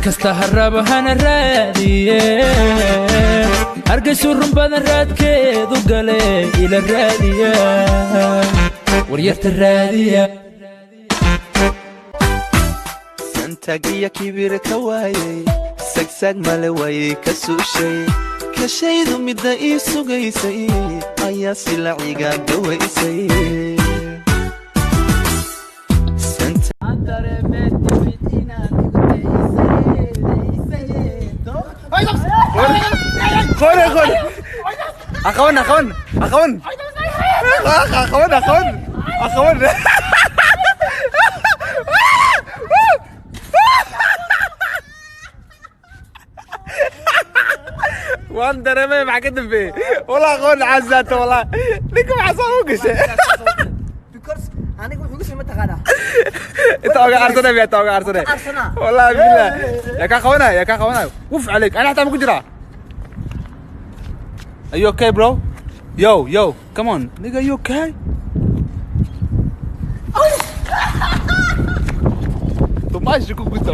Kasta ha rabo hana raadiye, Hargaysu run badan raadkeedu gale. Ila raadiya, waryarta raadiya. Santagiya kibir ka waayey, sagsaag male wayay ka suushay. Kashaydu midda ii sugaysay ayaa silaciga gawaysay. خون خون اخون اخون اخون اخون اخون اخون. Waan dareemay, maxaa ka dambeeyey? Wallah aqoon cazaata, wallah ninka maxaa soo u gashay? Because aniga wuxuu igu sii mataqaanaa. Inta oga arsanay miya? Inta oga arsanay. Arsanaa. Wallahi billah yaa kaa qabanaya, yaa kaa qabanaya. Wuf عليك, ana xataa ma ku jiraa? Are you okay, bro? Yo, yo, come on, nigga, you okay? Tomás ku gusto.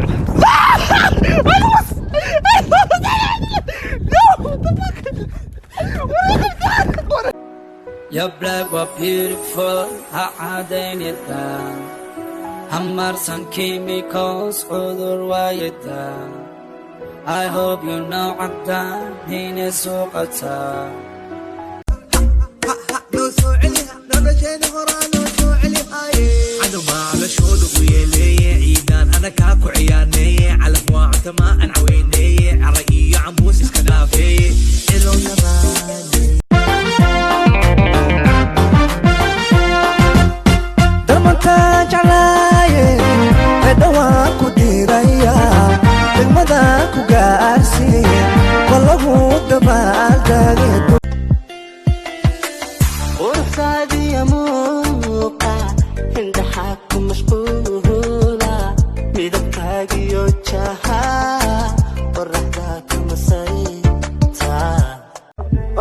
No, what the fuck? Your black was beautiful, ha cadaynida, hamarsan chemicals cudur waayida. I hope you know caddaan inay suuqataa. Noo soo celiha nolosheena horaa, noo soo celihaye. Cadowbaa calashooda u yeeleeye, ciidaan ana kaa ku ciyaaneeye. Calaf waa cunta maa aan caweyneeye, cara iyo cambuus iska dhaafeeye. Cilow yamaane. Darmantaa jeclaaye, hedhawaan ku diiraya, degmadaan ku gaarsiiye, ma lagu dabaaldage. Quruxdaadiya muuqa indhaxaa ku mashquula, midabkaagiyo jaha qoraxdaa ku masayta.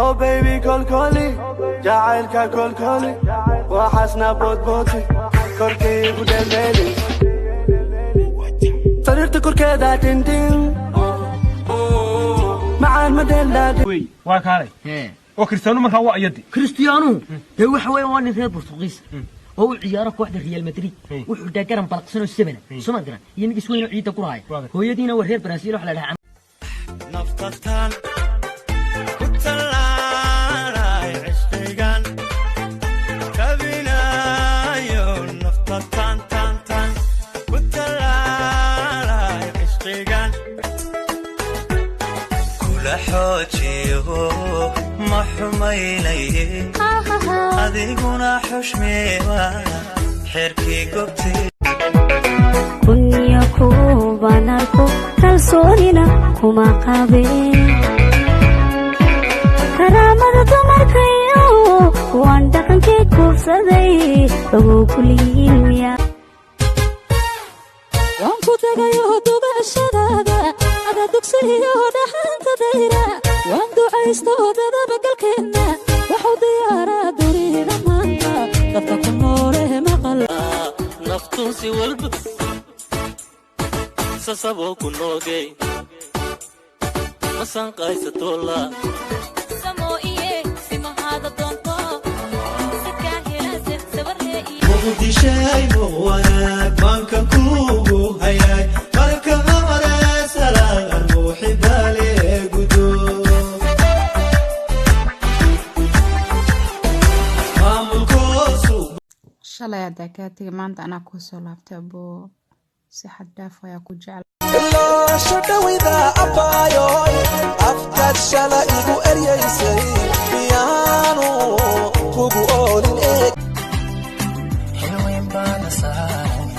Oh baby, kolkoli jacaylka, kolkoli waxaasna boodbooti, korkaygu dheeldheeli, sariirta korkeeda dhindhin macaan ma dheeldhaadhi. Waa kaalay oo Cristiano markaa waa iyadii. Cristiano dee waxa weeyaan waa nin reer Portugiis oo u ciyaaro kooxda Real Madrid. Wuxuu daa garan balaqsanoo sebena soma garan iyo nigis weyn oo ciidda ku raaya. Hooyadiina waa reer Brazil, waxa la dhahaa. Naftatan ku tallaalay cishqigan tabinayo, naftatan tan tan ku tallaalay cishqigan kula xoojiyo, ma xumaynaye adiguna xushmeewa xerkii gobtay. Kunyo kuban arko, kalsoonina kuma qabeen. Karaamada dumarkayo waan dhaqankii kuufsaday, ogow kuliyiin miya. Waan ku tagayo dugashadaada, ada dugsiyo dhaxanta dayra. Waan ducaysto dadabagalkeenna, waxu diyaaraa dunida maanta dadka ku noole maqal. Naftuusi walba sasaboo ku noogey masan qaysatoola. Muqdishay wanaag maanka kuugu hayaay, marka hore salaan muxibaale gudo maamulkoosu. Shalay haddaa kaa tegay, maanta anaa kuu soo laabtay aboo, si xad dhaaf ayaa ku jecel. Ilaasho dhawida abbaayoy, afkaad shala igu eryaysay miyaanu kugu oolin eeg. Xilweyn baana saaran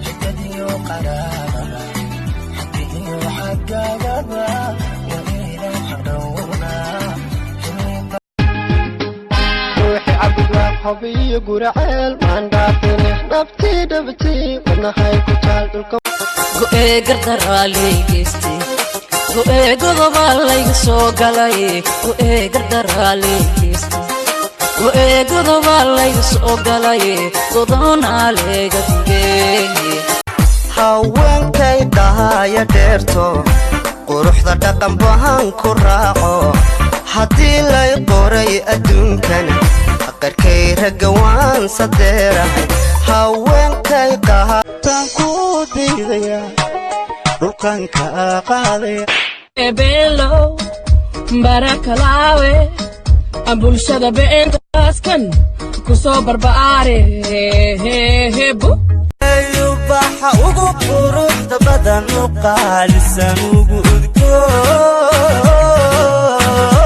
xigadiyo qaraababa, xagiyo xaggaagaba waa inaan xaqdhowrnaa. Ruuxi Cabdulwaaq xobiyo Guraceel maan dhaafine, dhabtii dhabtii wadnahay ku jaal dhulka. Go'ee gardaraaley geystay, go'ee godobaa layga soo galay, go'ee gardaraaley geystay, go'ee godobaa layga soo galay, godoonaa layga digay. Haweenkay dhahaya dheerto, quruxda dhaqan bahan ku raaco. Haddii lay qoray adduunkan, qarkay ragga waan sadeerahay. Haweenkay qaha Tan ku diidaya, dhulkan kaa qaadaya. Beelow barakalaawe, bulshada beentaaskan ku soo barbaare bu. Ubaxa ugu quruxda badan, u qaalisan, ugu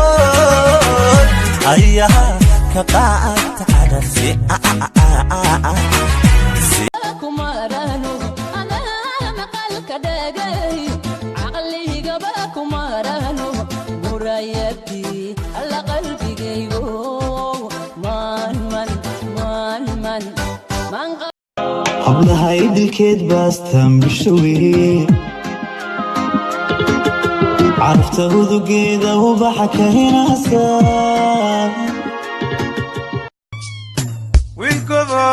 udgoon ayaa ka qaata cadasi. Kumarano anaa maqalka dhagay, caqligaba kumarano murayadii alla qalbigaygo maan man maan man maan. Hablaha idilkeed baastan bisho weye, carafta udugeeda ubaxa ka hinaasa. Wiilkobo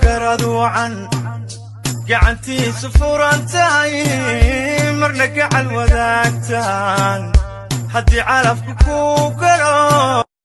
karad wacan, gacantiisu furan tahay, marna gacal wadaagtaan haddii calafku ku galo.